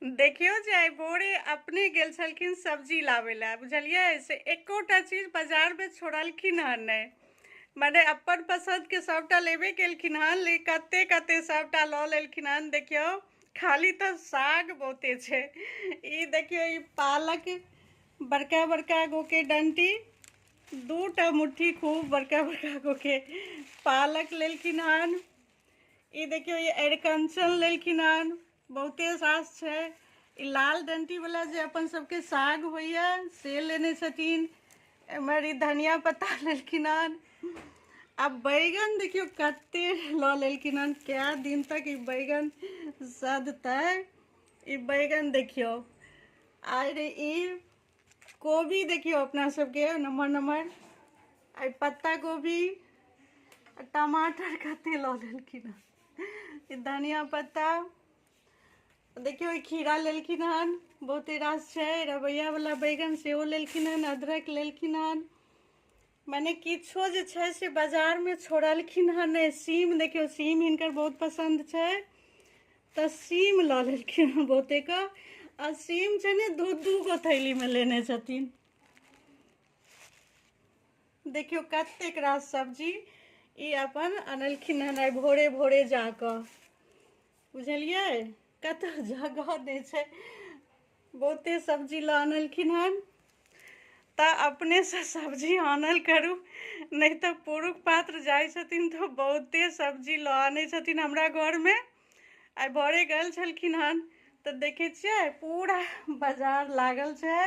देखियौ जे आइ भोरे अपने गेल छलखिन सब्जी लाबै लए, बुझलियै? से एकोटा चीज बाजारमे छोड़लखिन हँ नहि। मने अपन पसन्दके सभटा लेबे केलखिन हँ, लेकिन कते कते सभटा लऽ लेलखिन हँ। देखियौ, खाली तऽ साग बहुते छै। ई देखियौ, ई पालक बड़का बड़का गोके डंटी, 2टा मुट्ठी खूब बड़का बड़का गोके पालक लेलखिन हन। ई देखियौ, ई अरिकंचन लेलखिन हन, बहुते रास छै। ई लाल डंटी वाला जे अपन सबके साग होइया से लेने छथिन। एम्हर ई धनिया पत्ता लेलखिन हन। आ बैगन देखियौ कते लऽ लेलखिन हन, कए दिन तक ई बैगन सधतै। ई बैगन देखियौ। आर ई कोबी देखियौ, अपना सबके नम्हर नम्हर, आ पत्ता गोभी, टमाटर कते लऽ लेलखिन हन। ई धनिया पत्ता देखियौ, ई खीरा लेलखिन हन, बहुते रास छै। रवैया वाला बैगन सेहो लेलखिन हन, अदरक लेलखिन हन। मने किछो जे छै से बाजारमे छोड़लखिन हन नहि। सीम देखियौ, सीम हिनकर बहुत पसन्द छै तऽ सीम लऽ लेलखिन हन बहुतेक। आ सीम छै ने, 2 2 गो थैलीमे लेने छथिन। देखियौ कतेक रास सब्जी ई अपन अनलखिन हन आइ भोरे भोरे जाकऽ, बुझलियै? कतऽ जगह नहि छै, बहुते सब्जी लऽ अनलखिन हन। तऽ अपनेसँ सब्जी आनल करू, नहि तऽ पुरुष पात्र जाइ छथिन तऽ बहुते सब्जी लऽ आनै छथिन हमरा घरमे। आइ भोरे गेल छलखिन हन तऽ देखै छियै पूरा बाजार लागल छै,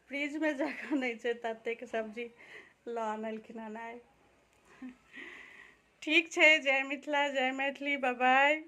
फ्रिजमे जगह नहि छै, ततेक सब्जी लऽ आनलखिन हन आइ। ठीक छै, जय मिथिला, जय मैथिली, बाय।